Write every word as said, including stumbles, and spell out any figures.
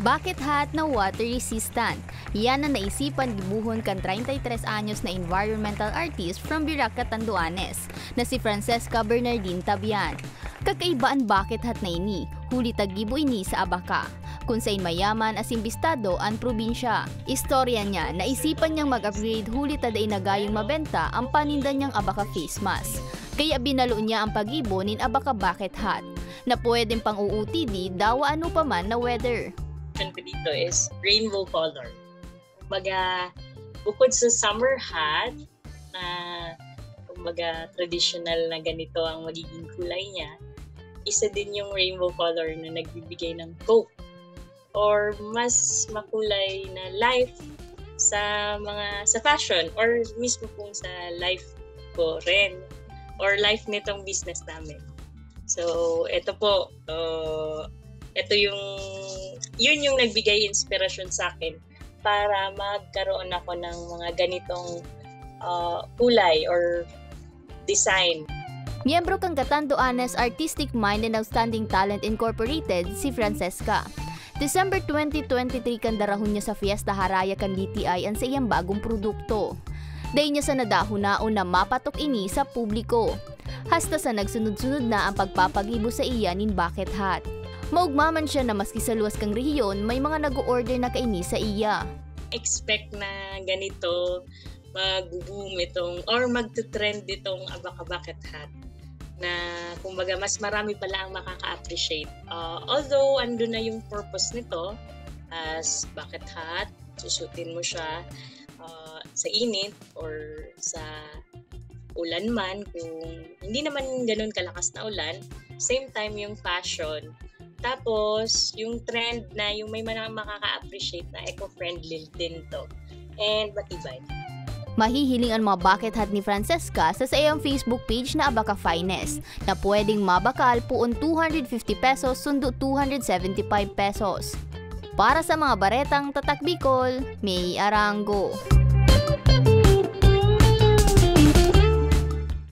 Bucket hat na water resistant. Yan ang naisipan gibohon kan treinta y tres anyos na environmental artist from Virac, Catanduanes, na si Francesca Bernardin Tabian. Kakaiba an bucket hat na ini, huli ta gibo ini sa Abaca, kun sain mayaman asin bistado an probinsya. Istorya niya, naisipan niyang mag-upgrade huli ta dai na gayong mabenta ang paninda niyang Abaca face mask. Kaya binalo niya ang paggibo nin Abaca bucket hat, na pwedeng pang-O O T D dawa ano pa man na weather. Ang ko dito is rainbow color. Kumbaga, bukod sa summer hat, na kumbaga traditional na ganito ang magiging kulay niya, isa din yung rainbow color na nagbibigay ng hope or mas makulay na life sa mga sa fashion or mismo pong sa life ko rin or life nitong business namin. So, ito po, uh, ito yung yun yung nagbigay inspirasyon sa akin para magkaroon ako ng mga ganitong uh, kulay or design. Miyembro kan Catanduanes Artistic Mind and Outstanding Talent Incorporated si Francesca. December twenty twenty-three kan darahon niya sa Fiesta Haraya kan D T I an saiyang bagong produkto. Dai niya sana dahonaon na mapatok ini sa publiko. Hasta sa nagsunod-sunod na ang pagpapagibo sa iya nin bucket hat. Maogma man siya na maski sa luwas kan rehiyon, may mga nag-o-order na kaini sa iya. Expect na ganito, mag-boom itong, or magte-trend itong Abaca bucket hat na kumbaga mas marami pala ang makaka-appreciate. Uh, although ando na yung purpose nito as bucket hat, susutin mo siya uh, sa init or sa ulan man, kung hindi naman ganun kalakas na ulan, same time yung fashion. Tapos, yung trend na yung may mga makaka-appreciate na eco-friendly din to. And matibay. Mahihiling ang mga bucket hat ni Francesca sa saiyang Facebook page na Abaca Finest, na pwedeng mabakal poon two hundred fifty pesos sundo two hundred seventy-five pesos. Para sa mga baretang Tatak Bicol, May Arango.